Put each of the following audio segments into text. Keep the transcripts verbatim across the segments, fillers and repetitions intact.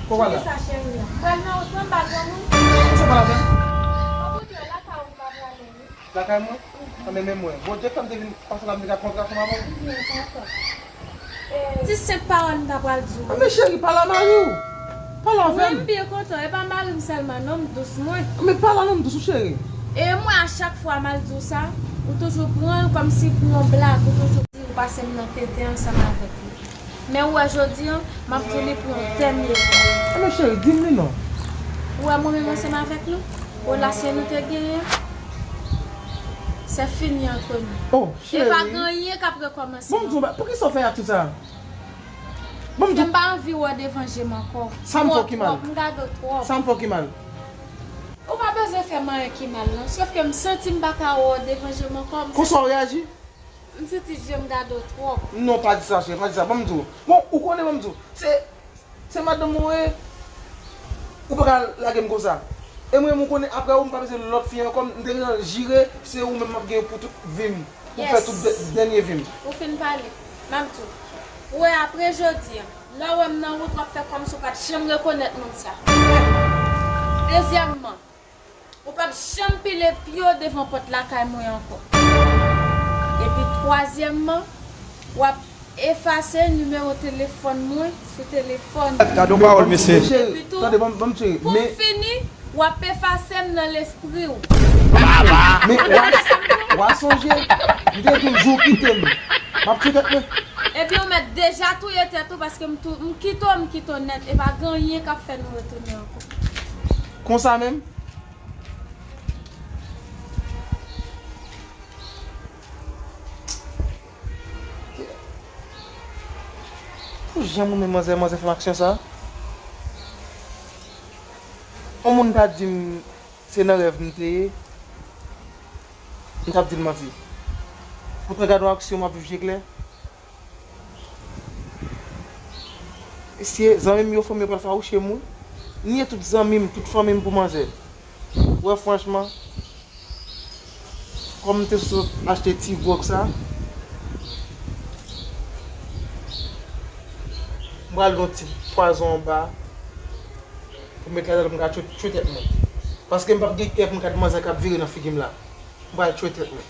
Kòman la? Sa cheri a. Pral nan wout mwen, m pa granmoun. Sa pa lapenn. Mwen kontre lakay ou m pa prale, wi. Lakay mwen? Anben men mwen. Bondye fè m te vin pase la m te ka kontre ansanm avè w. Ti senp pawòl m ta pral di w. Anben cheri, pale a mari w. Pale avè m. Mwen m byen kontan. E pa mari m sèlman non, m dous mwen. Men pale a non, m dous ou cheri. E mwen a chak fwa m al di w sa, ou toujou pran l kòmsi pou yon blag, ou toujou di ou pase m nan tenten ansanm avèk li. Men ou wè jodi an, m ap di w li pou yon dènye fwa. Anben cheri, di m li non. Ou wè mwen menm ansanm avèk nou, relasyon nou te genyen, c'est fini entre nous. Oh, cheri. E pa gen anyen k ap rekòmanse non. Bon, m di w, poukisa w fè ak tout sa? Bon, m di w. M pa anvi wè w devan je m ankò. Sa m fè w ki mal? M gade w twòp. Sa m fè w ki mal? Ou pa bezwen fè m anyen ki mal non. Sòf ke m santi m pa ka wè w devan je m ankò. Konsa w reyaji? M santi je m gade w twòp. Non, pa di sa, cheri, pa di sa. Ban m di w. Bon, ou konnen, ban m di w. Se, se madanm mwen ye. Ou pa ka lage m konsa. E mwen, ou konnen, apre ou, m pa bezwen lòt fi ankò. M te gentan jire, se ou menm m ap gen pou tout vi m. Pou fè tout dè-, dènye vi m. Ou fin pale. M ap di w. Ou wè, apre jodi a, lè w wè m nan wout, w ap fè kòmsi w pa t janm rekonèt moun sa. Dezyèmman, ou p ap janm pile pye w devan pòt lakay mwen ankò. Epi twazyèmman, w ap efase nimewo telefòn mwen sou telefòn ou. Gade yon pawòl, mesye. Epi tou, tande, ban m, ban m tcheke, pou m fini, w ap efase m nan lespri w. Men w a, w a sonje, m te di w jou w kite m, m ap tchwe tèt mwen. Epi w mèt deja touye tèt ou paske m tou, m kite w, m kite w nèt. E pa gen anyen k ap fè nou retounen ankò. Konsa menm? Pou jan mwen menm manzè, manzè fè m aksyon sa? Yon moun ta di m se nan rèv m te ye, m t ap di l manti. Poutan gade yon aksyon m ap viv je klè. Mesye, zanmi m yo, fanmi yo pral fawouche m wi. Niye tout zanmi m, tout fanmi m pou manzè. Wè franchman, kòm m te sot achte ti gwòg sa, m pral gen yon ti pwazon anba pou m met ladan l pou m ka tchwe, tchwe tèt mwen. Paske m p ap gen kè pou m gad manzè k ap vire nan figi m la. M pral tchwe tèt mwen.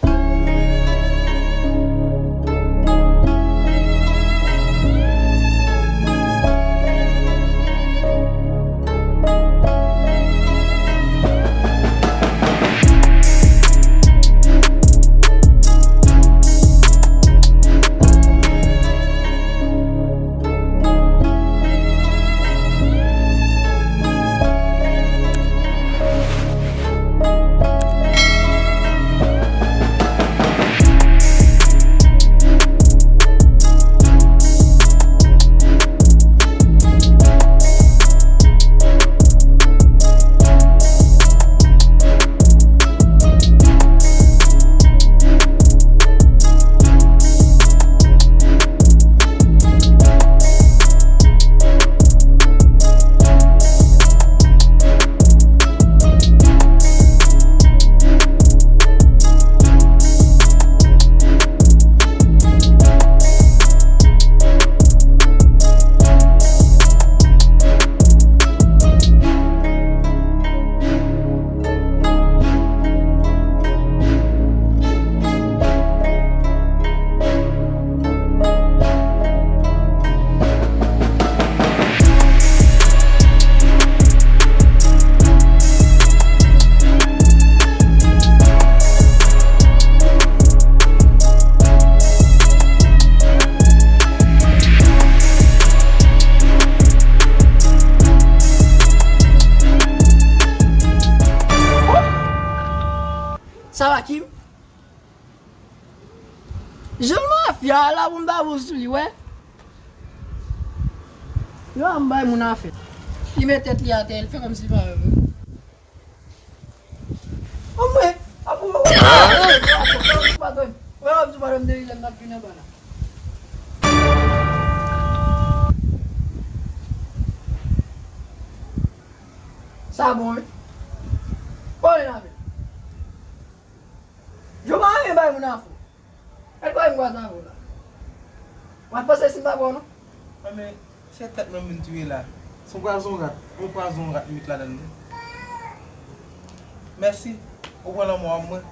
Sa va, Kim? Jan mafya a la pou m ta bon sou li, wè. Yo, m bay moun afè. Li met tèt li atè, li fè kòmsi li pa wè m. Anmwe, apre w, w ap di madanm, w ap di madanm de Rilèn n ap vin anba la. Sa bon, wi. Pale la, men. Yo pa renmen bay moun afè. Gad kòman m kwaze avè w la. W ap panse si m pa pran w non? Anben, se tèt mwen m vin touye la. Se yon pwazon rat. Yon pwazon rat m met ladan l wi. Mèsi. Ou pran lanmò a mwen.